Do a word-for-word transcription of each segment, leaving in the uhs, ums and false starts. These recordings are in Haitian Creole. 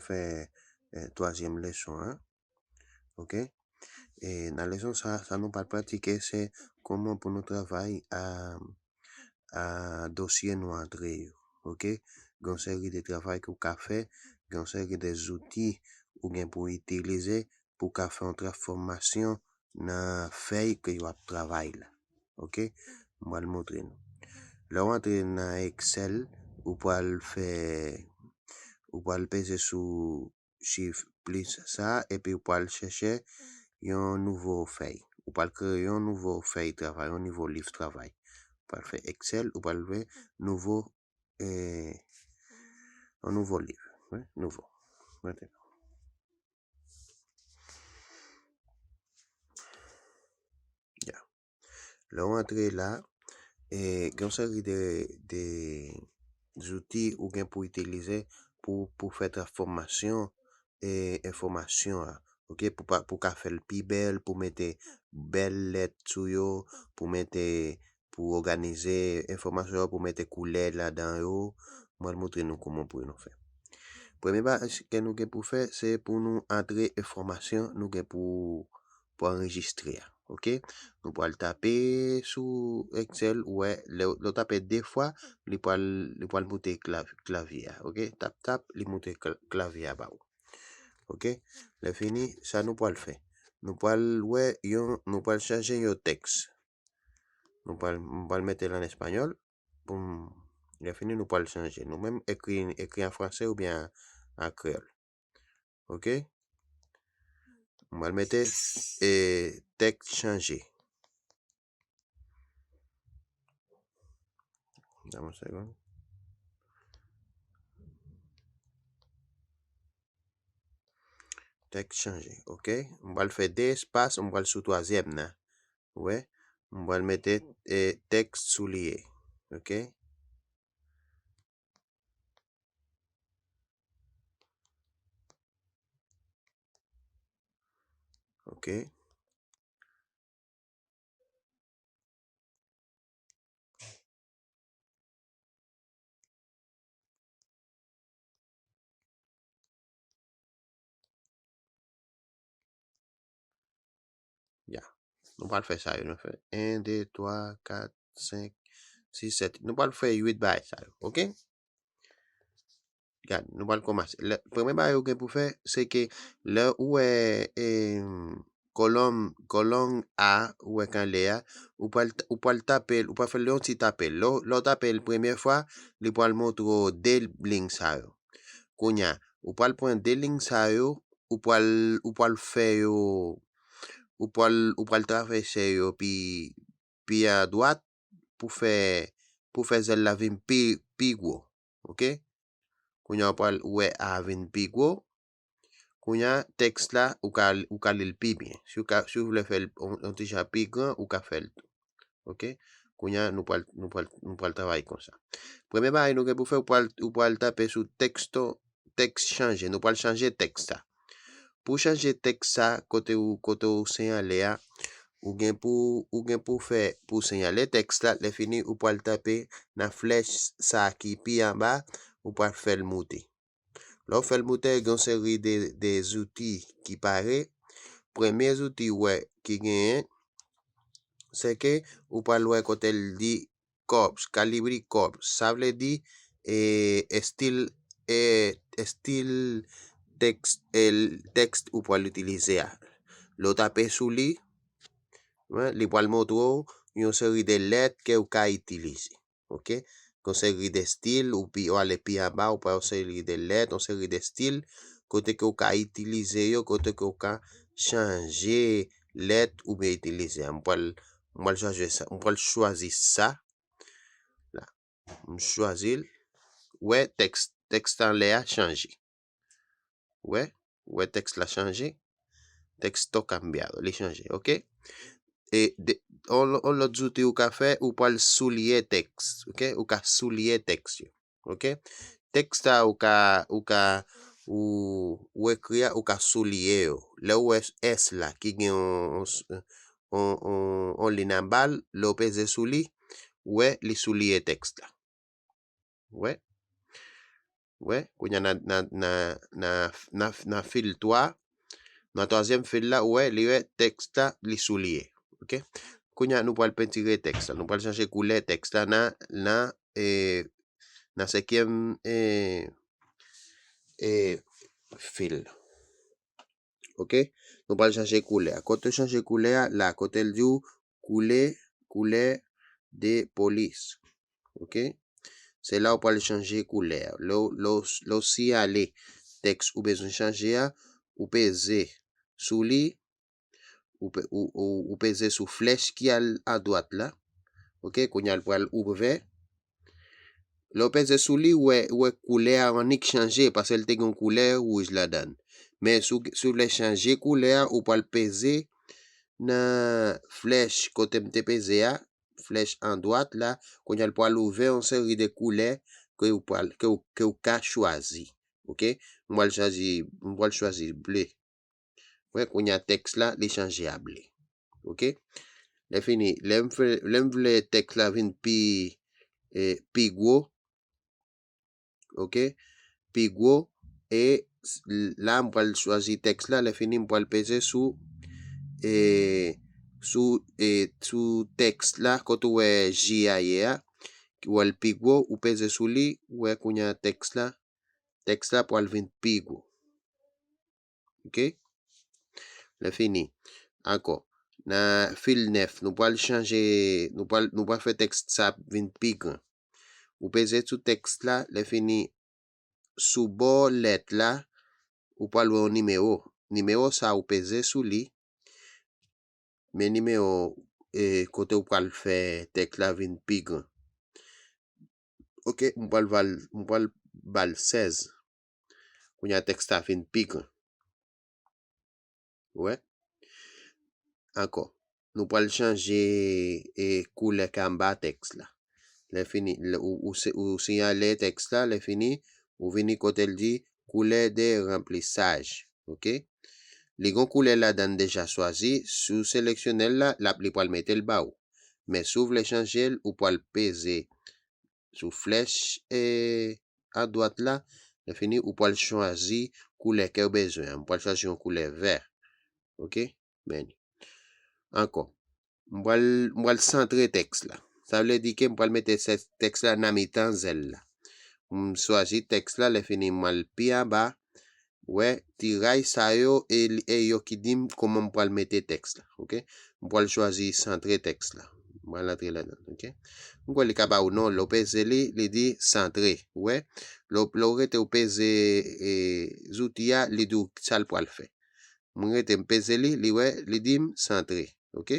fè eh, twazyèm leson an. Ok? E nan leson sa, sa nou pral pratike, se kòman pou nou travay a, a dosye nou antre yo. Ok? Gen yon seri de travay ke w ka fè, gen yon seri de zouti ou gen pou itilize pou w ka fè yon transfòmasyon nan fèy ke w ap travay la. Ok? M pral montre nou. Lè w antre nan Excel, ou pral fè, ou pral peze sou chif plis sa, epi ou pral chèche yon nouvo fèy. Ou pral kreye yon nouvo fèy travay, yon nouvo liv travay. Ou pral fè Excel, ou pral fè nouvo, eh, yon nouvo liv. Wi, nouvo. Mete. Ya. Lè w antre la, eh, gen yon seri de, de zouti ou gen pou itilize pou, pou fè transfòmasyon eh, enfòmasyon an. Ok, pou, pa- pou ka fè l pi bèl, pou mete bèl lèt sou yo, pou mete, pou òganize enfòmasyon yo, pou mete koulè ladan yo. Mwen montre nou kòman pou nou fè. Premye bagay ke nou gen pou fè, se pou nou antre enfòmasyon nou gen pou, pou anrejistre a. Ok? Nou pral tape sou Excel, ou wè, lè, lè w tape de fwa, li pral, li pral moute klav- klavye a. Ok? Tap, tap, li moute kla- klavye a ba ou. Ok? Lè fini, sa nou pral fè. Nou pral wè yon, nou pral chanje yon tèks. Nou pral, nou pral mete l an espanyòl. Pou m- lè fini, nou pral chanje. Nou menm, ekri, ekri an franse oubyen an, an kreyòl. Ok? Mwen mete eh, tèks chanje. Dam yon segonn. Tèks chanje, ok? Mwen pral fè de espas, mwen pral sou twazyèm nan. Ou wè? Mwen pral mete eh, tèks souliye, ok? Ok. Ya. Nou pral fè sa yo. Nou fè en, de, twa, kat, senk, sis, sèt. Nou pral fè uit bagay sa yo. Ok? Gad, nou pral kòmanse. Lè- Premye bagay ou gen pou fè, se ke lè ou wè em, kolòn, kolòn A, ou wè k anlè a, ou pral, ou pral tape l, ou pral fè l yon ti tape l. Lè w- lè w tape l premye fwa, li pral montre w de liy sa yo. Kounye a, ou pral pran de liy sa yo, ou pral, ou pral fè yo, ou pral, ou pral travèse yo pi, pi adwat pou fè, pou fè zèl la vin pi, pi gwo. Ok? Kounye a, ou pral wè A vin pi gwo. Kounye a, tèks la, ou ka, ou ka li l pi byen. Si w ka, si w vle fè l yon, yon ti jan pi gran, ou ka fè l tou. Ok? Kounye a, nou pral, nou pral, nou pral travay konsa. Premye bagay nou gen pou fè, ou pral, ou pral tape sou tèks to, tèks chanje. Nou pral chanje tèks sa. Pou chanje tèks sa, kote ou, kote ou siyale a, ou gen pou, ou gen pou fè, pou siyale tèks la, lè fini, ou pral tape nan flèch sa ki pi anba, ou pral fè l moute. Lè w fè l moute, gen yon seri de, de zouti ki pare. Premye zouti ou wè ki genyen, se ke ou pral wè kote l di Corps, Calibri Corps. Sa vle di, e, estil, e, estil tèks, e, tèks ou pral itilize a. Lè w tape sou li, wen, li pral montre w yon seri de lèt ke ou ka itilize. Ok? Yon seri de estil, ou pi, ou ale pi anba, ou pran yon seri de lèt, yon seri de estil, kote ke ou ka itilize yo, kote ke ou ka chanje lèt oubyen itilize a. M pral, m pral chwazi sa, m pral chwazi sa. La. M chwazi l. Wè, tèks, tèks anlè a chanje. Wè, wè tèks la chanje. Texto cambiado, li chanje, ok? E de, on, on lòt zouti ou ka fè, ou pral souliye tèks, ok? Ou ka souliye tèks yo, ok? Tèks sa ou ka, ou ka, ou, ou ekri a, ou ka souliye yo. Lè ou wè S la ki gen on, on s- on, on, on liy anba l, lè w peze sou li, ou wè li souliye tèks la. Ou wè? Ou wè, kounye a nan, nan, nan, nan, nan, nan fil twa, nan twazyèm fil la, ou wè, li wè tèks la, li souliye. Ok? Kounye a, nou pral pentire tèks la. Nou pral chanje koulè tèks la nan, nan, e, nan senkyèm, e, e, fil. Ok? Nou pral chanje koulè a. Kote w chanje koulè a, la, kote l di w koulè, koulè de polis. Ok? Se la w pral chanje koulè a. Lè w, lè w, lè w siyale tèks ou bezwen chanje a, ou peze sou li, ou, pe- ou, ou, ou peze sou flèch ki al adwat la. Ok, kounye a l pral ouvè. Lè w peze sou li, ou wè, ou wè koulè a annik chanje, paske l te gen yon koulè wouj ladan l. Men si w, si w vle chanje koulè a, ou pral peze nan flèch kote m te peze a, flèch andwat la, kounye a l pral ouvè yon seri de koulè ke ou pral, ke ou, ke ou ka chwazi. Ok? M pral chwazi, m pral chwazi ble. Wè, kounye a tèks la, li chanje a ble. Ok? Lè fini, lè m fè, lè m vle tèks la vin pi, e, pi gwo, ok? Pi gwo, e s- la, m pral chwazi tèks la, lè fini, m pral peze sou, e, sou, e, sou tèks la, kote ou wè J a ye a, ki wè l pi gwo, ou peze sou li, ou wè kounye a tèks la, tèks la pral vin pi gwo. Ok? Lè fini. Ankò. Nan fil nèf, nou pral chanje, nou pral, nou pral fè tèks sa vin pi gran. Ou peze sou tèks la, lè fini, sou bò lèt la, ou pral wè yon nimewo. Nimewo sa, ou peze sou li. Men nimewo, e, kote ou pral fè tèks la vin pi gran. Ok, m pral val, m pral ba l sèz. Kounye a tèks la vin pi gran. Ou wè? Ankò. Nou pral chanje, e, koulè k anba tèks la. Lè fini, lè ou, ou, se- ou siyale tèks la, lè fini, ou vini kote l di koulè de ranplisaj. Ok? Li gon koulè ladan l deja chwazi, si w seleksyone l la, l ap, li pral mete l ba ou. Men si w vle chanje l, ou pral peze sou flèch, e, adwat la. Lè fini, ou pral chwazi koulè ke w bezwen an. M pral chwazi yon koulè vè. Ok? Men li. Ankò. M pral, m pral santre tèks la. Sa vle di ke m pral mete se- tèks la nan mitan zèl la. M chwazi tèks la, lè fini, m al pi anba. Wè, ti ray sa yo, e, li- e yo ki di m kòman m pral mete tèks la. Ok? M pral chwazi santre tèks la. M pral antre ladan l. Ok? M kwè li ka ba ou non, lè w peze li, li di santre. Ou wè? Lè w, lè w rete w peze, e, zouti a, li di w sa l pral fè. M rete m peze li, li wè, li di m santre. Ok?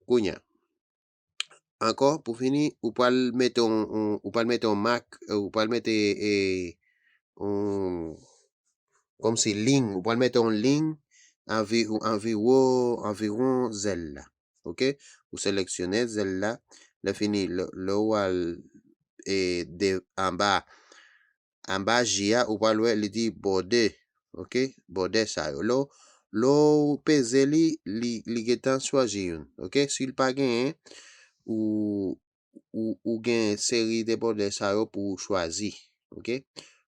Kounye a. Ankò, pou fini, ou pral mete yon, yon- ou pral mete yon mak, e, ou pral mete, e, yon, kòmsi liy, ou pral mete yon liy anvi- anviwo- anviwon zèl la. Ok? Ou seleksyone zèl la. Lè fini, lè, lè w al, e, de, anba, anba J a, ou pral wè, li di bòdè. Ok? Bòdè sa yo. Lè w- lè w peze li, li, li gentan chwazi youn. Ok? Si l pa genyen, ou, ou, ou gen seri de bòdè sa yo pou w chwazi. Ok?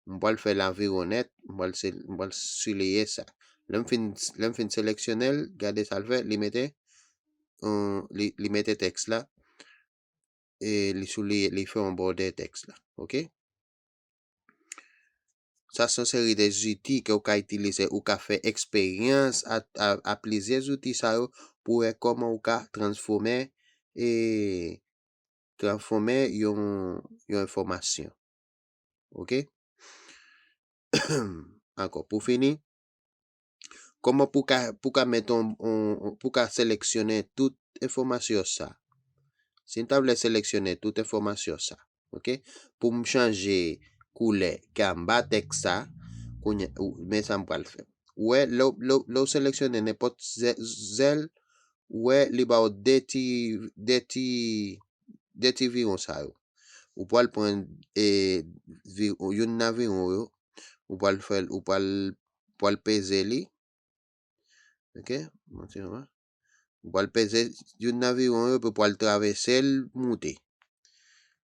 M pral fè l anviwon nèt, m pral se- m pral souliye sa. Lè m fin, lè m fin seleksyone l, gade sa l fè, li mete, e, li, li mete tèks la, e li souliye, li fè yon bòdè tèks la. Ok? Sa se yon seri de zouti ke w ka itilize, ou ka fè eksperyans a, a, a plizyè zouti sa yo pou wè kòman ou ka transfòme, e, transfòme yon, yon enfòmasyon. Ok? Ankò, pou fini, kòman pou ka, pou ka mete yon, yon- pou ka seleksyone tout enfòmasyon sa? Si n ta vle seleksyone tout enfòmasyon sa, ok? Pou m chanje koulè ki anba tèks sa, kounye, ou- men sa m pral fè. Ou wè, lè w- lè w- lè w seleksyone nenpòt zè- zèl, ou wè, li ba w de ti, de ti, de ti viwon sa yo. Ou pral pran, e, vi- youn nan viwon yo, ou pral fè, ou pral, pral peze li. Ok? Yon ti moman. Ou pral peze youn nan viwon yo, epi w pral travèse l, moute.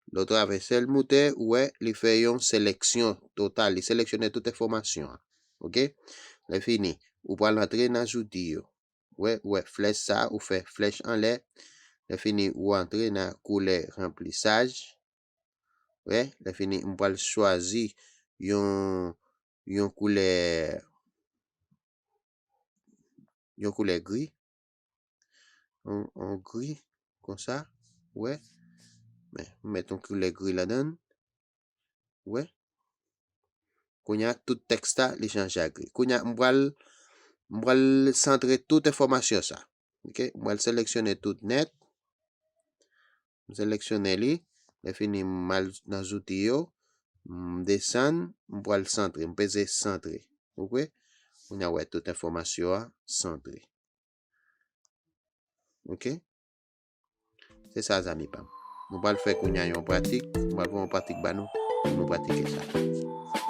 Lè w travèse l moutè, ou wè, li fè yon seleksyon total. Li seleksyone tout enfòmasyon an. Oke? Lè fini, ou pral antre nan zouti yo. Ou wè, ou wè flèch sa, ou fè flèch anlè. Lè fini, ou antre nan koulè ranplisaj. Ou wè, lè fini, m pral chwazi yon, yon koulè, yon koulè gri. Yon, yon gri, konsa, ou wè. Men, m met yon koulè gri ladan l. Ou wè. Kounye a, tout tèks la, li chanje a gri. Kounye a, m pral, m pral santre tout enfòmasyon sa. Oke? M pral seleksyone tout nèt. M seleksyone li. Lè fini, m al nan zouti yo. M desann, m pral santre. M peze santre. Oke? Kounye a, ou wè tout enfòmasyon an santre. Oke? Se sa, zanmi pa m. Nou pral fè kounye a yon pratik. M pral fè yon pratik ba nou. Nou pratike sa.